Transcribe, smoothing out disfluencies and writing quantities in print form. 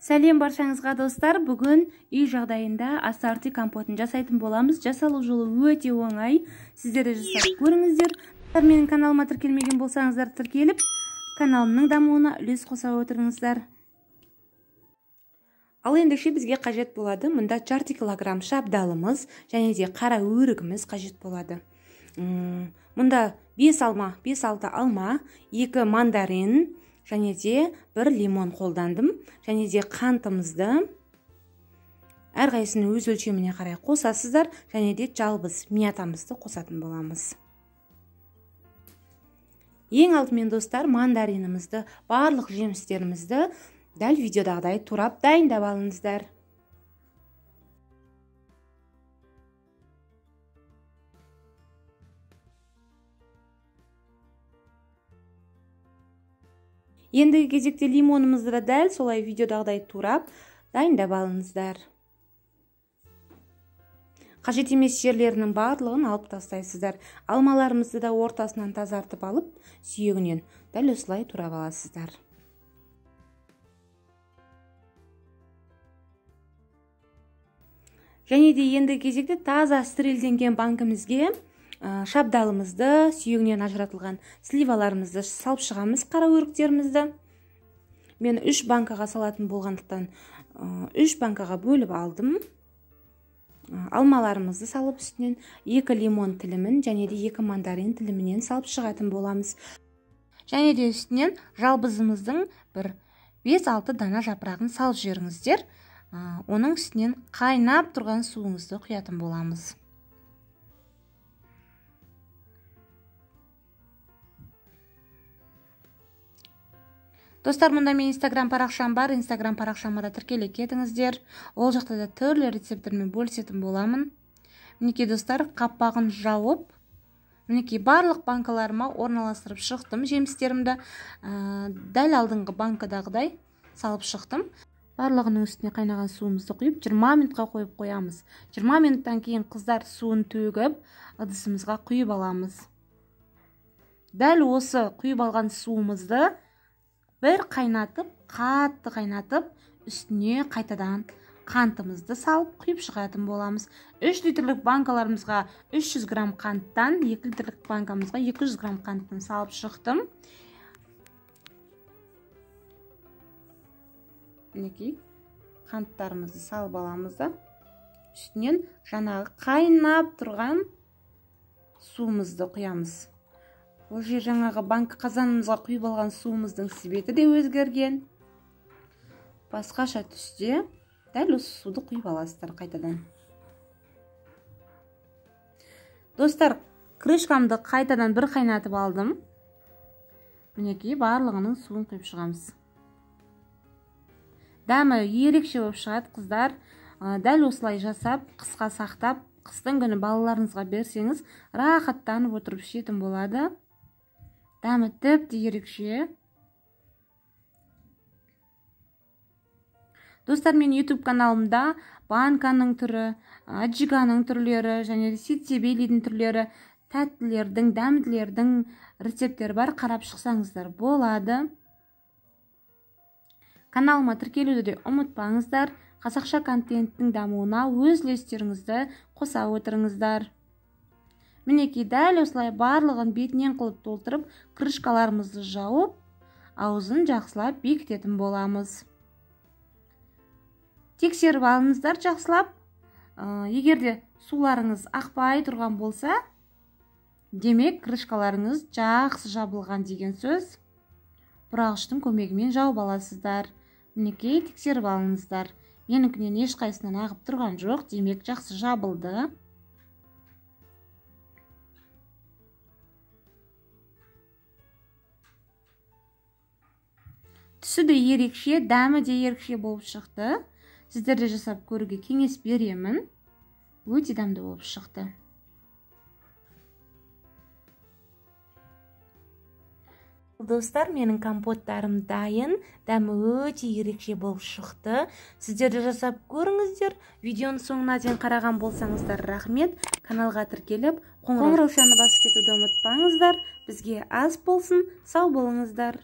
Сәлем баршаңызға достар. Бүгін үй жағдайында ассорти компотын жасайтын боламыз. Жасалу жолы өте оңай. Сіздер де жасап көріңіздер. Менің каналыма тіркелмеген болсаңыздар тіркеліп, каналымның дамуына үлес қоса отырыңыздар. Ал ендеше бізге қажет болады. Мұнда 0,5 килограмм шабдалымыз және де қара өрігіміз қажет болады. Мұнда 5 алма, 5-6 алма, 2 мандарин және де 1 лимон қолдандым. Және де қантымызды әрқайсысын өз өлшеміне қарай қосасыздар. Және де жалбыз миятамызды қосатын боламыз. Ең алдымен достар, мандаринімізді, барлық жемістерімізді дәл видеодағыдай турап дайындап алыңыздар. Ендігі кезекте лимонымызды да дәл солай видеодағыдай турап дайындап алыңыздар. Қажет емес жерлерінің барлығын алып тастайсыздар. Алмаларымызды да ортасынан тазартып алып, сүйегінен дәл осылай турап аласыздар. Және де ендігі кезекте таза стерилденген банкімізге шабдалымызды, сүйегінен ажыратылған сливаларымызды салып шығамыз, қара өріктерімізді. Мен 3 банкаға салатын болғандықтан 3 банкаға бөліп алдым. Алмаларымызды салып үстінен 2 лимон тілімін және де 2 мандарин тілімінен салып шығатын боламыз. Және де үстінен жалбызымыздың бір 5-6 дана жапырағын салып жіберіңіздер. Оның үстінен қайнап тұрған суыңызды құятын боламыз. Достар, мұнда мен Инстаграм парақшам бар. Инстаграм парақшама да тіркеле кетіңіздер. Ол жақта да түрлі рецепттермен бөлісетін боламын. Мінекей достар, қаппағын жауып, мінекей барлық банкаларыма орналастырып шықтым жемістерімді. Дәл алдыңғы банкадағыдай салып шықтым. Барлығының үстіне қайнаған суымызды құйып, 20 минутқа қойып қоямыз. 20 минуттан кейін қыздар суын төгіп, ыдысымызға құйып аламыз. Дәл осы құйып алған суымызды бір қайнатып, қатты қайнатып, үстіне қайтадан қантымызды салып құйып шығатын боламыз. 3 литрлік банкаларымызға 300 грамм қанттан, 2 литрлік банкамызға 200 грамм қанттан салып шықтым. Мінекей қанттарымызды салып аламыз да, үстінен жаңағы қайнап тұрған суымызды құямыз. Ол жер жаңағы банк қазанымызға құйып алған суымыздың цветі де өзгерген. Басқаша түсте дәл осы суды құйып аласыздар қайтадан. Достар, крышкамды қайтадан бір қайнатып алдым. Мінекей барлығының суын құйып шығамыз. Дәмі ерекше болып шығады, қыздар. Дәл осылай жасап, қысқа сақтап, қыстың күні балаларыңызға берсеңіз, рахаттанып отырып ішетін болады. Дәмі тіпті ерекше. Достар, мен YouTube каналымда банканың түрі, аджиганың түрлері және ситсебелидің түрлері, тәттілердің, дәмділердің рецепттері бар, қарап шықсаңыздар болады. Каналыма тіркелуді де ұмытпаңыздар. Қазақша контенттің дамуына өз үлестеріңізді қоса отырыңыздар. Мінекей дәл осылай барлығын бетінен қылып толтырып, крышкаларымызды жауып, аузын жақсылап бекітетін боламыз. Тексеріп алыңыздар жақсылап. Егер де суларыңыз ақпай тұрған болса, демек крышкаларыңыз жақсы жабылған деген сөз. Бұрағыштың көмегімен жауып аласыздар. Мінекей тексеріп алыңыздар. Менікінен ешқайсынан ағып тұрған жоқ, демек жақсы жабылды. Түсі де ерекше, дәмі де ерекше болып шықты. Сіздер де жасап көруге кеңес беремін. Өте дәмді болып шықты. Достар, менің компоттарым дайын, дәмі өте ерекше болып шықты. Сіздер де жасап көріңіздер. Видеоның соңына дейін қараған болсаңыздар, рахмет. Каналға тіркеліп, қоңыраушаны басып кетуді ұмытпаңыздар. Бізге ас болсын, сау болыңыздар.